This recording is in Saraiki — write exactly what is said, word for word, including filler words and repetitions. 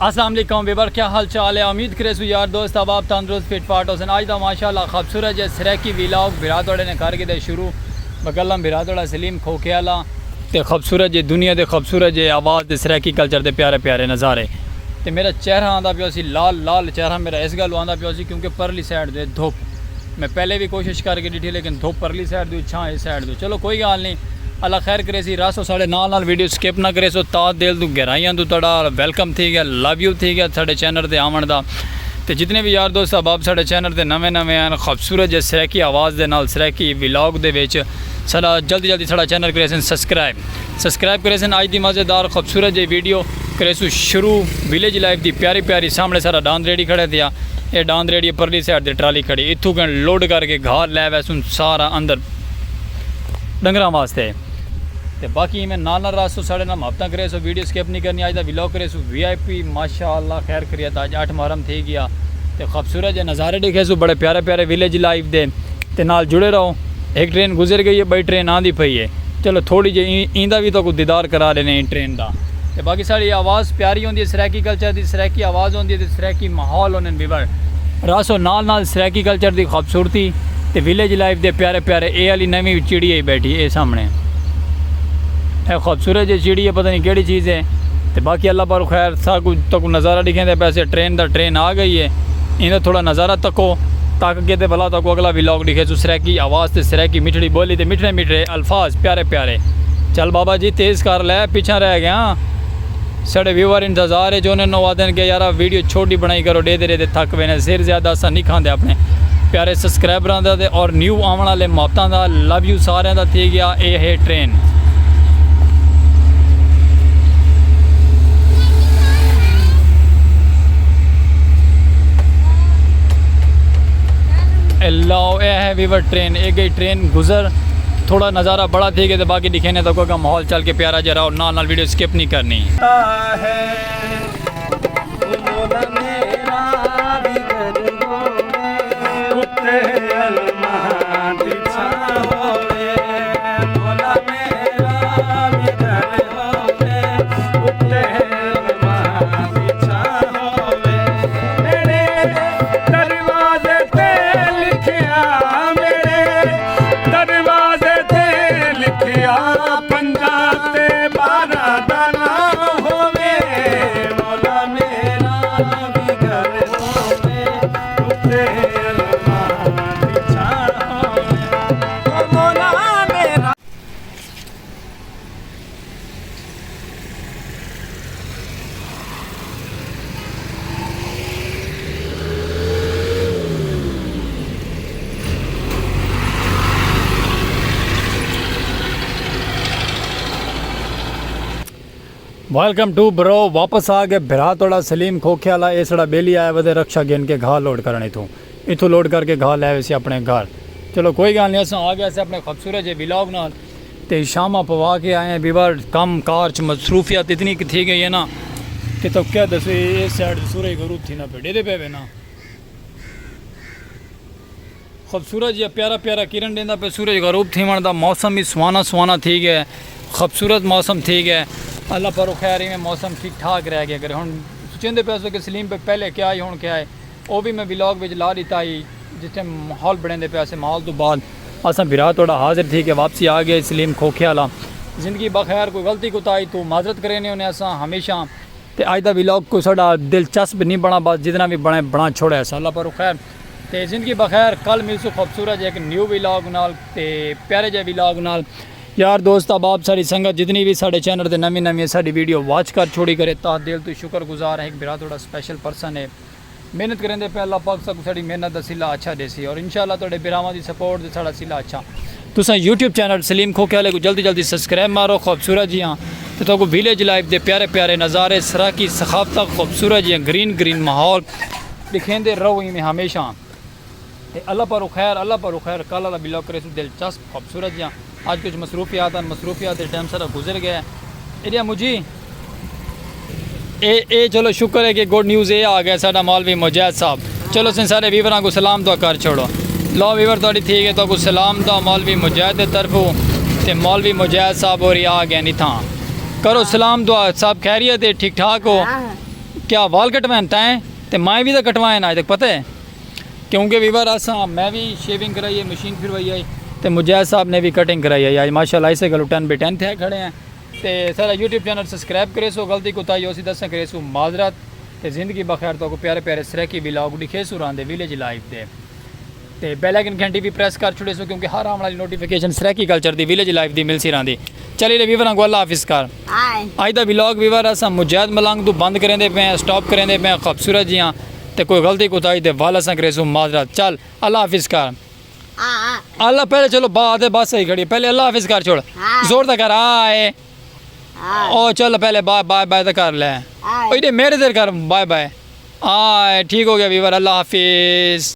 السلام علیکم ویور، کیا حال چال ہے؟ امید کریسوں یار دوست احباب تندرست فٹ فاٹ ہوسن۔ اج دا ماشاءاللہ خوبصورت جے سرائیکی ولاگ بھرا تہاݙے نے کر گھدے شروع۔ میں گلاں بھرا تہاݙا سلیم کھوکھے آلا تے خوبصورت جے دنیا دے خوبصورت جے آواز دے سرائیکی کلچر دے پیارے پیارے نظارے۔ تے میرا چہرہ آندا پیا سی لال لال، چہرہ میرا اس گالوں آندا پیا سی کیونکہ پرلی سائیڈ دے دھوپ، میں پہلے وی کوشش کر کے ݙٹھی لیکن دھوپ پرلی سائیڈ دی، چھاں اس سائیڈ دی۔ چلو کوئی ڳالھ نی، اللہ خیر کریسی۔ رہسو ساݙے نال نال، ویڈیو سکپ نہ کریسو۔ تہہ دل توں گہرائیاں توں تہاݙا ویلکم تھی ڳیا، لو یو تھی ڳیا ساݙے چینل تے آوݨ دا۔ تے جتنے وی یار دوست احباب ساݙے چینل تے نویں نویں ہن، خوبصورت جے سرائیکی آواز دے نال سرائیکی ولاگ دے وچ ساݙا جلدی جلدی ساݙا چینل کریسن سبسکرائب، سبسکرائب کریسن۔ اج دی مزیدار خوبصورت جے ویڈیو کریسوں شروع ولیج لائف دی پیاری پیاری۔ سامݨے ساݙا ݙاند ریڑھی کھڑے تھیا، اے ݙاند ریڑھی پرلی سائیڈ تے ٹرالی کھڑی، اتھوں کن لوڈ کر کے گھا لے ویسوں سارا اندر ڈنگراں واسطے۔ تے باقی ایویں نال نال رہسو، ساݙے نال محبتاں کریسو، ویڈیو سکپ نہیں کرنی۔ اج دا ولاگ کریسو وی آئی پی، ماشاءاللہ خیر خیریت، اج اٹھ محرم تھی ڳیا۔ تے خوبصورت جے نظارے ݙیکھیسو بڑے پیارے پیارے ولیج لائف دے۔ تے نال جڑے رہو۔ ہک ٹرین گزر ڳئی ہے، ٻئی ٹرین آندی پئی ہے۔ چلو تھوڑی جئی ایں، ایندا وی تہاکوں دیدار کرا ݙینے ہیں ٹرین دا۔ تے باقی ساݙی آواز پیاری ہوندی ہے، سرائیکی کلچر دی سرائیکی آواز ہوندی ہے تے سرائیکی ماحول ہوندن ویور۔ رہسو نال نال سرائیکی کلچر دی خوبصورتی تے ولیج لائف دے پیارے پیارے۔ اے آلی نویں چڑی آئی ٻیٹھی اے سامݨے۔ اے خوبصورت جے چڑی ہے، پتہ نہیں کیڑھی چیز ہے۔ تے باقی اللہ پاک خیر، ساکوں تہاکوں نظارہ ݙکھیندے پیسے ٹرین دا، ٹرین آ ڳئی ہے۔ ایندا تھوڑا نظارہ تکو، تک کے تے بھلا تہاکوں اڳلا ولاگ ݙکھیسوں سرائیکی آواز تے سرائیکی مٹھڑی ٻولی تے مٹھڑے مٹھڑے الفاظ پیارے پیارے۔ چل بابا جی تیز کر لے، پچھاں رہ ڳیا۔ ساݙے ویور انتظار ہے جو انہیں نو آدن کہ یارا ویڈیو چھوٹی بݨائی کرو، ݙیہدے ݙیہدے تھک وینے، سر زیادہ اساں نہیں کھاندے اپݨے پیارے سبسکرائبراں دا تے اور نیو آوݨ والے محبتاں دا۔ لو یو ساریاں دا۔ تھی ڳیا اے ہے ٹرین۔ اے لو، اے ہے ویور ٹرین، اے ڳئی ٹرین گزر۔ تھوڑا نظارہ بڑا تھی ڳئے تے باقی ݙکھینے تہاکوں اڳاں ماحول۔ چل کے پیارا جیہا رہو، نال نال ویڈیو سکپ نہیں کرنی۔ دروازے تے لکھیا میݙے، دروازے تے لکھیا پنجاہ تے ٻارہاں دا ناں ہووے، مولا میݙا وی گھر ہووے، اتے ارمان دی چھاں ہووے، او مولا میݙا۔ ویلکم ٹو برو، واپس آ ڳئے بھرا تہاݙا سلیم کھوکھے والا۔ اے ساݙا ٻیلی آیا ودے رکشہ گھن کے گھا لوڈ کرݨ اتھوں، اتھوں لوڈ کر کے گھا لے ویسی اپݨے گھر۔ چلو کوئی ڳالھ نہیں، اساں آ ڳئے سے اپݨے خوبصورت جے ولاگ نال۔ تے شاماں پوا کے آئے ہیں ویور، کم کار چ مصروفیت اتنی کہ تھی ڳئی ہے نا کہ تو کیا دسو، اے سائیڈ سورج غروب تھیندا پئے، ݙیہدے پئے وے نا۔ خوبصورت جیہا پیارا پیارا کرن ݙیندا پئے سورج غروب تھیوݨ دا، موسم وی سہانا سہانا تھی ڳیا ہے، خوبصورت موسم تھی ڳیا ہے۔ اللہ پاروں خیر ایویں موسم ٹھیک ٹھاک رہ ڳیا کرے۔ ہݨ سوچیندے پئے سو کہ سلیم پئے پہلے کیا ہئی، ہݨ کیا ہے۔ او وی میں ولاگ وچ لا ݙتا ہئی، جس ٹائم ماحول بݨیندے پئے سے، ماحول توں بعد اساں بھرا تہاݙا حاضر تھی کے واپسی آ ڳئے سلیم کھوکھے والا۔ زندگی بخیر، کوئی غلطی کوتاہی توں معذرت کرینے ہونے اساں ہمیشہ۔ تے اڄ دا ولاگ کوئی ساݙا دلچسپ نہیں بݨا، بس جتنا وی بݨے بݨا چھوڑے اساں، اللہ پاروں خیر۔ تے زندگی بخیر، کل ملسوں خوبصورت جے ہک نیو ولاگ نال تے پیارے جے ولاگ نال۔ یار دوست احباب ساری سنگت جتنی وی ساݙے چینل تے نویں نویں ساݙی ویڈیو واچ کر چھوڑی کرے، تہہ دل توں شکر گزار ہیں، ہک بھرا تہاݙا سپیشل پرسن ہے۔ محنت کریندے پئے، اللہ پاک ساکوں ساݙی محنت دا صلہ اچھا ݙیسی اور انشاءاللہ تہاݙے بھراواں دی سپورٹ تے ساݙا صلہ اچھا۔ تساں یوٹیوب چینل سلیم کھوکھے والے کوں جلدی جلدی سبسکرائب مارو، خوبصورت جیہاں تے تہاکوں ولیج لائف دے پیارے پیارے نظارے، سرائیکی ثقافتاں، خوبصورت جیہاں گرین گرین ماحول ݙکھیندے رہو ایویں ہمیشہ۔ تے اللہ پاروں خیر، اللہ پاروں خیر، کل والا ولاگ کریسوں دلچسپ، خوبصورت جیہاں۔ اڄ کجھ مصروفیات ہن، مصروفیات دے ٹائم سارا گزر ڳئے۔ ایݙیاں مجھی، اے، اے چلو شکر ہے کہ گڈ نیوز اے آ ڳئے ساݙا مولوی مجاہد صاحب۔ چلو سئیں سارے ویوراں کوں سلام دعا کر چھوڑو۔ لو ویور تہاݙی تھی ڳئے، تہاکوں سلام دعا مولوی مجاہد دے طرفوں، تے مولوی مجاہد صاحب ہوری آ ڳئے اتھاں۔ کرو سلام دعا صاحب، خیریت ہے، ٹھیک ٹھاک ہو؟ ہاں۔ کیا وال کٹوائن تائیں؟ تے مائیں بھی تاں کٹوائن آج تک پتہ ہے، کیونکہ ویور اساں، میں بھی شیونگ کرائی ہے، مشین پھروائی ہے، تے مجاہد صاحب نے بھی کٹنگ کرائی ہے آج، ماشاءاللہ اسے گلو ٹین بے ٹین تھے کھڑے ہیں۔ تے سارا یوٹیوب چینل سبسکرائب کرے سو، غلطی کوتاہی ہوسی تاں اساں کرے سو معذرت۔ تے زندگی بخیر، تو کو پیارے پیارے سرائیکی ولاگ ڈکھے سو راندے ویلیج لائف دے۔ تے بیل آئیکن گھنٹی بھی پریس کر چھوڑے سو، کیونکہ ہر آون والی نوٹیفیکیشن سرائیکی کلچر دی، ویلیج لائف دی ملسی راندی۔ چلیے ویوراں کو اللہ حافظ کر۔ آج دا ولاگ ویور اساں مجاہد ملنگ تو بند کریندے پئے ہیں، سٹاپ کریندے پئے ہیں، خوبصورت جیاں۔ تے کوئی غلطی کوتاہی تے ول اساں کرے سو معذرت۔ چل، اللہ حافظ کر۔ اللہ پہلے، چلو با تے بس صحیح کھڑی ہے، پہلے اللہ حافظ کر چھوڑ۔ زور دا کر، آئے۔ او چل پہلے بائے بائے بائے تے کر لے۔ او ایڈے میرے دیر کر بائے بائے۔ آئے، ٹھیک ہو گیا ویور، اللہ حافظ۔